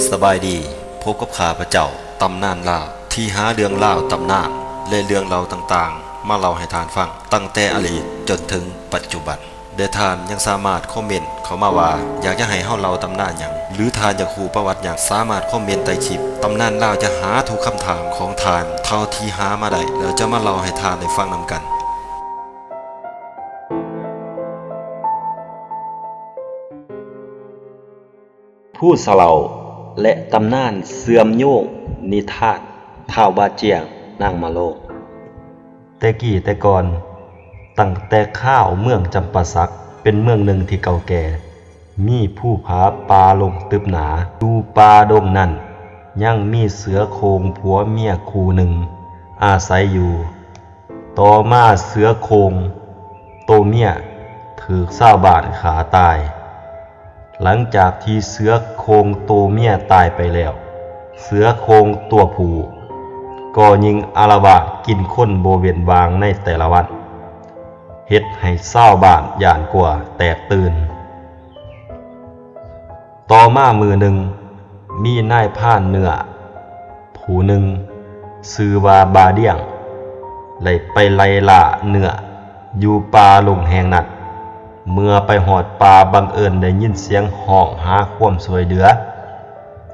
ສະບາຍດີ, ພົບກັບຂ້າພະເຈົ້າ ຕຳນານລາວ ທີ່ຫາເລື່ອງລາວຕຳນານ ແລະ ເລື່ອງເລົ່າຕ່າງໆ ມາເລົ່າໃຫ້ທ່ານຟັງ ຕັ້ງແຕ່ອະດີດຈົນເຖິງປັດຈຸບັນ. ແລະ ທ່ານຍັງສາມາດຄອມເມັນເຂົ້າມາວ່າ ຢາກຈະໃຫ້ເຮົາເລົ່າຕຳນານຫຍັງ ຫຼື ທ່ານຢາກຮູ້ປະຫວັດຫຍັງ ສາມາດຄອມເມັນໃຕ້ຄລິບ. ຕຳນານລາວຈະຫາທຸກຄຳຖາມຂອງທ່ານເທົ່າທີ່ຫາມາໄດ້ ແລ້ວຈະມາເລົ່າໃຫ້ທ່ານໄດ້ຟັງນຳກັນ. ຜູ້ສະເລົ່າ ແລະ ຕຳນານເຊື່ອມໂຍງນິທານ ທ້າວບາຈຽງ ນາງມະໂລງ. ແຕ່ກີ້ແຕ່ກ່ອນ, ຕັ້ງແຕ່ຄາວເມືອງຈຳປາສັກເປັນເມືອງໜຶ່ງທີ່ເກົ່າແກ່, ມີພູຜາປ່າລົກຕຶບໜາ. ຢູ່ປ່າດົງນັ້ນ ຍັງມີເສືອໂຄ່ງຜົວເມຍຄູ່ໜຶ່ງອາໄສຢູ່. ຕໍ່ມາເສືອໂຄ່ງໂຕເມຍຖືກຊາວບ້ານຂ້າຕາຍ. ຫຼັງຈາກທີ່ເສືອໂຄ່ງໂຕເມຍຕາຍໄປແລ້ວ, ເສືອໂຄ່ງຕົວຜູ້ກໍຍິ່ງອາລະວາດກິນຄົນບໍ່ເວັ້ນຫວ່າງໃນແຕ່ລະວັນ, ເຮັດໃຫ້ຊາວບ້ານຢ້ານກົວແຕກຕື່ນ. ຕໍ່ມາມື້ໜຶ່ງ, ມີນາຍພານເນື້ອຜູ້ໜຶ່ງຊື່ວ່າບາດຽງ ໄດ້ໄປໄລ່ລ່າເນື້ອຢູ່ປ່າລົງແຫ່ງນັ້ນ. ເມື່ອໄປຮອດປ່າ, ບັງເອີນໄດ້ຍິນສຽງຮ້ອງຫາຄວາມຊ່ວຍເຫຼືອ,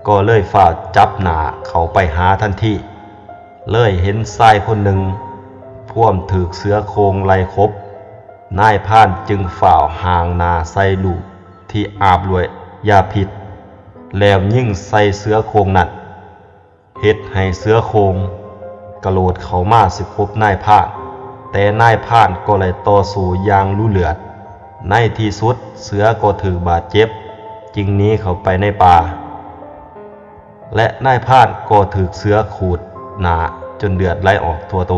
ກໍເລີຍຟ້າວຈັບໜ້າເຂົ້າໄປຫາທັນທີ. ເລີຍເຫັນຊາຍຄົນໜຶ່ງພວມຖືກເສືອໂຄ່ງໄລ່ຂົບ. ນາຍພານຈຶ່ງຟ້າວຫາງໜ້າໃສ່ລູກທີ່ອາບດ້ວຍຢາພິດ ແລ້ວຍິງໃສ່ເສືອໂຄ່ງນັ້ນ, ເຮັດໃຫ້ເສືອໂຄ່ງກະໂດດເຂົ້າມາຊິຂົບນາຍພານ, ແຕ່ນາຍພານກໍໄດ້ຕໍ່ສູ້ຢ່າງດຸເດືອດ. ໃນທີ່ສຸດເສືອກໍຖືກບາດເຈັບ, ຈຶ່ງໜີເຂົ້າໄປໃນປ່າ ແລະ ນາຍພານກໍຖືກເສືອຂູດໜ້າຈົນເລືອດໄຫຼອອກທົ່ວໂຕ.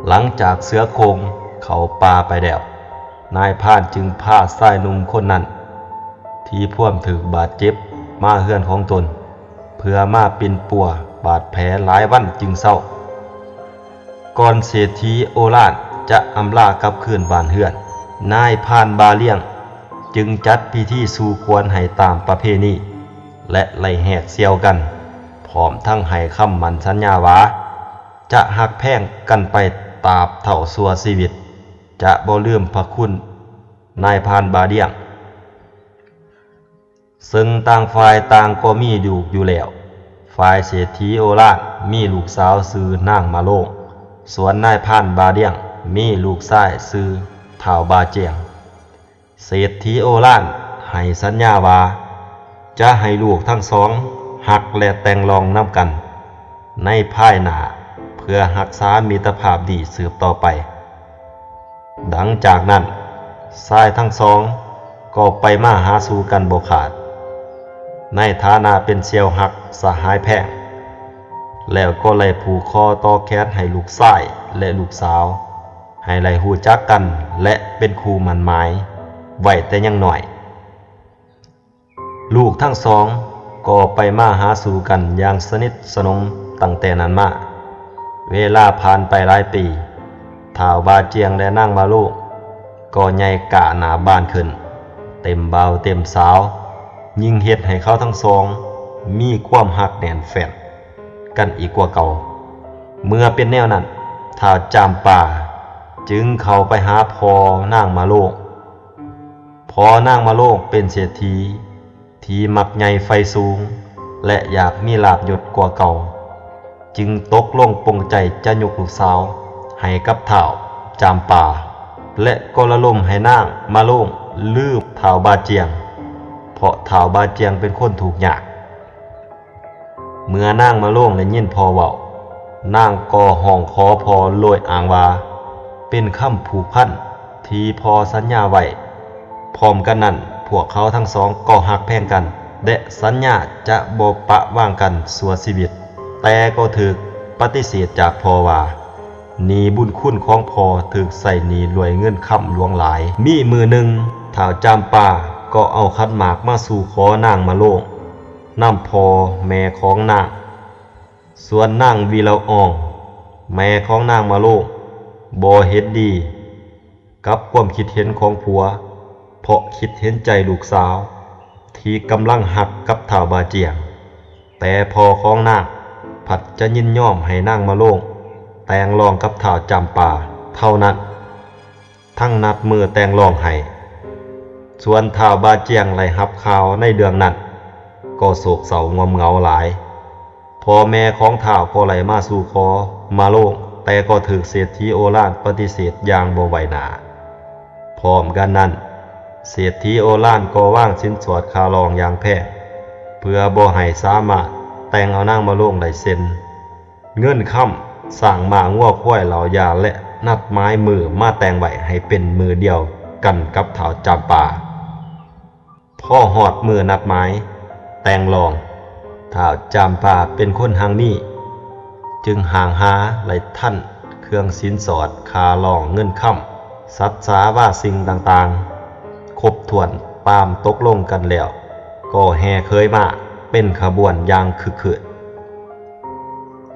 ຫຼັງຈາກເສືອໂຄ່ງເຂົ້າປ່າໄປແລ້ວ, ນາຍພານຈຶ່ງພາຊາຍໜຸ່ມຄົນນັ້ນທີ່ພວມຖືກບາດເຈັບມາເຮືອນຂອງຕົນ, ເພື່ອມາປິ່ນປົວບາດແຜຫຼາຍວັນຈຶ່ງເຊົາ. ກ່ອນເສດຖີໂອລານຈະອຳລາກັບຄືນບ້ານເຮືອນ, ນາຍພານບາລ້ຽງຈຶ່ງຈັດພິທີສູ່ຂວັນໃຫ້ຕາມປະເພນີ ແລະ ໄລ່ແຫກສ່ຽວກັນ, ພ້ອມທັງໃຫ້ຄຳໝັ້ນສັນຍາວ່າ ຈະຮັກແພງກັນໄປຕາບເທົ່າຊົ່ວຊີວິດ, ຈະບໍ່ລືມພະຄຸນນາຍພານບາລ້ຽງ. ເຊິ່ງຕ່າງຝ່າຍຕ່າງກໍມີລູກຢູ່ແລ້ວ, ຝ່າຍເສດຖີໂອລານມີລູກສາວຊື່ນາງມະໂລງ, ສ່ວນນາຍພານບາລ້ຽງມີລູກຊາຍຊື່ທ້າວບາຈຽງ. ເສດຖີໂອລານໃຫ້ສັນຍາວ່າ ຈະໃຫ້ລູກທັງສອງຮັກ ແລະ ແຕ່ງລອງນຳກັນໃນພາຍໜ້າ ເພື່ອຮັກສາມິດຕະພາບນີ້ສືບຕໍ່ໄປ. ຫຼັງຈາກນັ້ນ, ຊາຍທັງສອງກໍໄປມາຫາສູ່ກັນບໍ່ຂາດ ໃນຖານະເປັນສ່ຽວຮັກສະຫາຍແພງ, ແລ້ວກໍໄດ້ຜູກຂໍ້ຕໍ່ແຂນໃຫ້ລູກຊາຍ ແລະ ລູກສາວ ໃຫ້ໄດ້ຮູ້ຈັກກັນ ແລະ ເປັນຄູ່ໝັ້ນໝາຍໄວ້ແຕ່ຍັງນ້ອຍ. ລູກທັງສອງກໍໄປມາຫາສູ່ກັນຢ່າງສະໜິດສະໜົມຕັ້ງແຕ່ນັ້ນມາ. ເວລາຜ່ານໄປຫຼາຍປີ, ທ້າວບາຈຽງ ແລະ ນາງມະໂລງກໍໃຫຍ່ກ້າໜ້າບານຂຶ້ນ, ເຕັມບ່າວເຕັມສາວ, ຍິ່ງເຮັດໃຫ້ເຂົາທັງສອງມີຄວາມຮັກແໜ້ນແຟ້ນ ກັນອີກກວ່າເກົ່າ. ເມື່ອເປັນແນວນັ້ນ, ທ້າວຈຳປາຈຶ່ງເຂົ້າໄປຫາພໍ່ນາງມະໂລງ. ພໍ່ນາງມະໂລງເປັນເສດຖີທີ່ມັກໃຫຍ່ໃຝ່ສູງ ແລະ ຢາກມີລາບຍົດກວ່າເກົ່າ, ຈຶ່ງຕົກລົງປົງໃຈຈະຍົກລູກສາວໃຫ້ກັບທ້າວຈຳປາ ແລະ ກໍລະລົມໃຫ້ນາງມະໂລງລືມທ້າວບາຈຽງ, ເພາະທ້າວບາຈຽງເປັນຄົນທຸກຍາກ. ເມື່ອນາງມະໂລງໄດ້ຍິນພໍ່ເວົ້າ, ນາງກໍຮ້ອງຂໍພໍ່ໂດຍອ້າງວ່າ ເປັນຄຳຜູກພັນທີ່ພໍ່ສັນຍາໄວ້. ພ້ອມກັນນັ້ນ, ພວກເຂົາທັງສອງກໍຮັກແພງກັນ ແລະ ສັນຍາຈະບໍ່ປະວາງກັນຊົ່ວຊີວິດ, ແຕ່ກໍຖືກປະຕິເສດຈາກພໍ່ວ່າ ໜີ້ບຸນຄຸນຂອງພໍ່ຖືກໃຊ້ໜີ້ດ້ວຍເງິນຄຳຫຼວງຫຼາຍ. ມີມື້ໜຶ່ງ, ທ້າວຈຳປາກໍເອົາຂັນໝາກມາສູ່ຂໍນາງມະໂລງນຳພໍ່ແມ່ຂອງນາງ. ສ່ວນນາງວິລະອອງ ແມ່ຂອງນາງມະໂລງ ບໍ່ເຫັນດີກັບຄວາມຄິດເຫັນຂອງຜົວ, ເພາະຄິດເຫັນໃຈລູກສາວ ທີ່ກຳລັງຮັກກັບທ້າວບາຈຽງ, ແຕ່ພໍ່ຂອງນາງພັດຈະຍິນຍອມໃຫ້ນາງມະໂລງແຕ່ງລອງກັບທ້າວຈຳປາເທົ່ານັ້ນ, ທັງນັດມື້ແຕ່ງລອງໃຫ້. ສ່ວນທ້າວບາຈຽງໄດ້ຮັບຂ່າວໃນເລື່ອງນັ້ນ ກໍໂສກເສົ້າງ່ວມເຫງົາຫຼາຍ. ພໍ່ແມ່ຂອງທ້າວກໍໄດ້ມາສູ່ຂໍມະໂລງ, ແຕ່ກໍຖືກເສດຖີໂອລານປະຕິເສດຢ່າງບໍ່ໄຫວໜ້າ. ພ້ອມກັນນັ້ນ, ເສດຖີໂອລານກໍວາງສິນສອດຄ່າລອງຢ່າງແພງ ເພື່ອບໍ່ໃຫ້ສາມາດແຕ່ງເອົານາງມະໂລງໄດ້ເຊັ່ນ ເງິນຄຳ, ຊ້າງມ້າງົວຄວາຍເຫຼົ້າຢາ ແລະ ນັດໝາຍມື້ມາແຕ່ງໄວ້ໃຫ້ເປັນມື້ດຽວກັນກັບທ້າວຈຳປາ. ພໍຮອດມື້ນັດໝາຍແຕ່ງລອງ, ທ້າວຈຳປາເປັນຄົນຮັ່ງມີ, ຈຶ່ງຫ້າງຫາໄດ້ທັນເຄື່ອງສິນສອດ, ຄ່າລອງ, ເງິນຄຳ, ສັດສາວາສິ່ງຕ່າງໆ ຄົບຖ້ວນຕາມຕົກລົງກັນແລ້ວ, ກໍແຫ່ເຂີຍມາເປັນຂະບວນຢ່າງຄຶກຄື້ນ.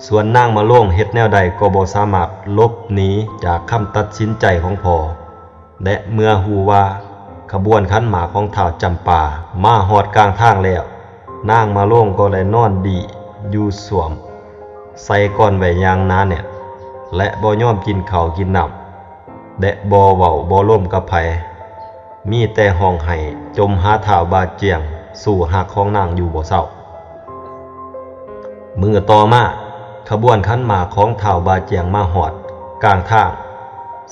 ສ່ວນນາງມະໂລງເຮັດແນວໃດກໍບໍ່ສາມາດຫຼົບໜີຈາກຄຳຕັດສິນໃຈຂອງພໍ່. ແລະ ເມື່ອຮູ້ວ່າຂະບວນຂັນໝາກຂອງທ້າວຈຳປາມາຮອດກາງທາງແລ້ວ, ນາງມະໂລງກໍໄດ້ນອນດີ້ຢູ່ສ້ວມໃສ່ກ່ອນໄວ້ຢ່າງໜາແໜ້ນ ແລະ ບໍ່ຍອມກິນເຂົ້າກິນນ້ຳ ແລະ ບໍ່ເວົ້າບໍ່ລົມກັບໃຜ, ມີແຕ່ຮ້ອງໄຫ້ຈົມຫາທ້າວບາຈຽງ ສູ່ຮັກຂອງນາງຢູ່ບໍ່ເຊົາ. ມື້ຕໍ່ມາ, ຂະບວນຂັນໝາກຂອງທ້າວບາຈຽງມາຮອດກາງທາງ,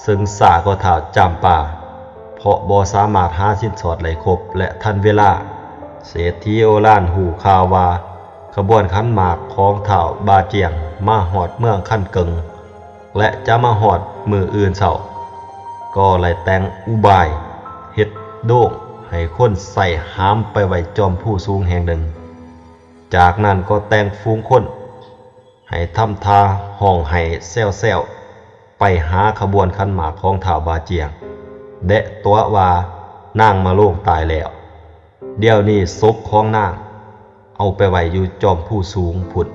ເຊິ່ງຊ້າກວ່າທ້າວຈຳປາ, ເພາະບໍ່ສາມາດຫາສິນສອດໄດ້ຄົບ ແລະ ທັນເວລາ. ເສດຖີໂອລານຮູ້ຂ່າວວ່າ ຂະບວນຂັນໝາກຂອງທ້າວບາຈຽງມາຮອດເມືອງຄັນເກິ່ງ ແລະ ຈະມາຮອດມື້ອື່ນເຊົ້າ, ກໍໄດ້ແຕ່ງອຸບາຍເຮັດໂດງໃຫ້ຄົນໃສ່ຫາມໄປໄວ້ຈອມພູສູງແຫ່ງໜຶ່ງ. ຈາກນັ້ນກໍແຕ່ງຝູງຄົນໃຫ້ທຳທ່າຮ້ອງໄຫ້ແຊວໆ ໄປຫາຂະບວນຂັນໝາກຂອງທ້າວບາຈຽງ ແລະ ຕົວະວ່ານາງມະໂລງຕາຍແລ້ວ. ດຽວນີ້ສົບຂອງນາງເອົາໄປໄວ້ຢູ່ຈອມພູສູງພຸ້ນ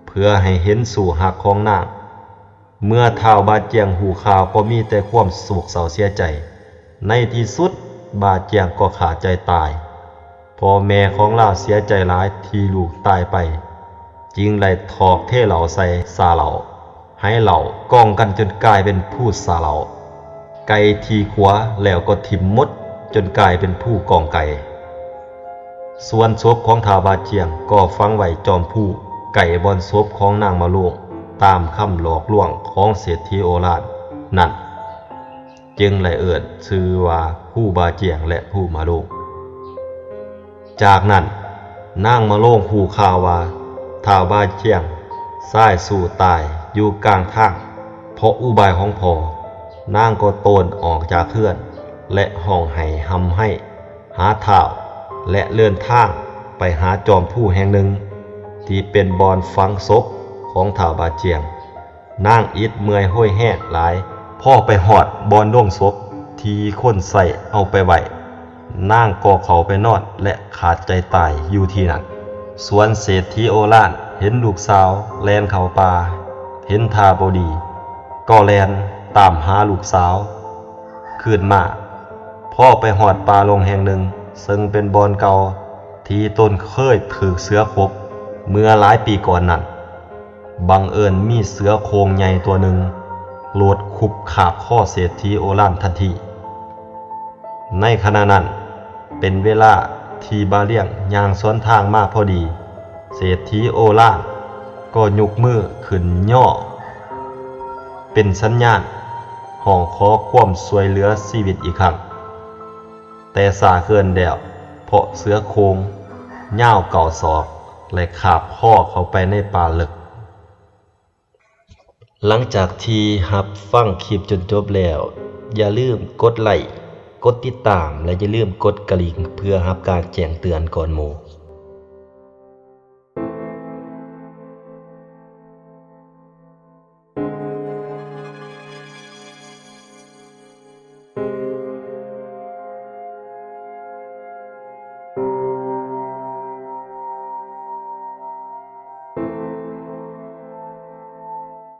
ເພື່ອໃຫ້ເຫັນສູ່ຮັກຂອງນາງ. ເມື່ອທ້າວບາຈຽງຮູ້ຂ່າວກໍມີແຕ່ຄວາມໂສກເສົ້າເສຍໃຈ. ໃນທີ່ສຸດບາຈຽງກໍຂາດໃຈຕາຍ. ພໍ່ແມ່ຂອງລາວເສຍໃຈຫຼາຍທີ່ລູກຕາຍໄປ, ຈຶ່ງໄດ້ຖອກເທເຫຼົ້າໃສ່ສາເຫຼົ້າ, ໃຫ້ເຫຼົ້າກອງກັນຈົນກາຍເປັນພູສາເຫຼົ້າ. ໄກ່ທີ່ຂົວແລ້ວກໍຖິ້ມໝົດຈົນກາຍເປັນພູກອງໄກ່. ສ່ວນສົບຂອງທ້າວບາຈຽງກໍຝັງໄວ້ຈອມພູ ໃກ້ບ່ອນສົບຂອງນາງມະໂລງ ຕາມຄຳຫຼອກລວງຂອງເສດຖີໂອລານນັ້ນ, ຈຶ່ງໄດ້ເອີ້ນຊື່ວ່າພູບາຈຽງ ແລະ ພູມະໂລງ. ຈາກນັ້ນ, ນາງມະໂລງຮູ້ຂ່າວວ່າທ້າວບາຈຽງຊາຍຊູ້ຕາຍຢູ່ກາງທາງ ເພາະອຸບາຍຂອງພໍ່, ນາງກໍໂຕນອອກຈາກເຮືອນ ແລະ ຮ້ອງໄຫ້ຮ່ຳໄຫ້ຫາທ້າວ ແລະ ເດີນທາງໄປຫາຈອມພູແຫ່ງໜຶ່ງ ທີ່ເປັນບ່ອນຝັງສົບຂອງທ້າວບາຈຽງ. ນາງອິດເມື່ອຍໂຫຍແຮງຫຼາຍ, ພໍໄປຮອດບ່ອນໂລງສົບທີ່ຄົນໃຊ້ເອົາໄປໄວ້, ນາງກໍເຂົ້າໄປນອນ ແລະ ຂາດໃຈຕາຍຢູ່ທີ່ນັ້ນ. ສ່ວນເສດຖີໂອລານເຫັນລູກສາວແລ່ນເຂົ້າປ່າ, ເຫັນທ່າບໍ່ດີ ກໍແລ່ນຕາມຫາລູກສາວຄືນມາ. ພໍໄປຮອດປ່າລົງແຫ່ງໜຶ່ງ ເຊິ່ງເປັນບ່ອນເກົ່າທີ່ຕົນເຄີຍຖືກເສືອຂົບເມື່ອຫຼາຍປີກ່ອນນັ້ນ, ບັງເອີນມີເສືອໂຄ່ງໃຫຍ່ຕົວໜຶ່ງໂລດຄຸບຄາບຄໍເສດຖີໂອລານທັນທີ. ໃນຂະນະນັ້ນເປັນເວລາທີ່ບາລຽງຍ່າງສວນທາງມາພໍດີ, ເສດຖີໂອລານກໍຍົກມືຂຶ້ນຍໍເປັນສັນຍານຮ້ອງຂໍຄວາມຊ່ວຍເຫຼືອຊີວິດອີກຄັ້ງ. ແຕ່ຊ້າເກີນແລ້ວ, ເພາະເສືອໂຄ່ງຍາວເກົ້າສອກ ແລະ ຄາບຄໍເຂົ້າໄປໃນປ່າເລິກ. ຫຼັງຈາກທີ່ຮັບຟັງຄລິບຈົນຈົບແລ້ວ, ຢ່າລືມກົດໄລ້, ກົດຕິດຕາມ ແລະ ຢ່າລືມກົດກະດິ່ງເພື່ອຮັບການແຈ້ງເຕືອນກ່ອນໝູ່.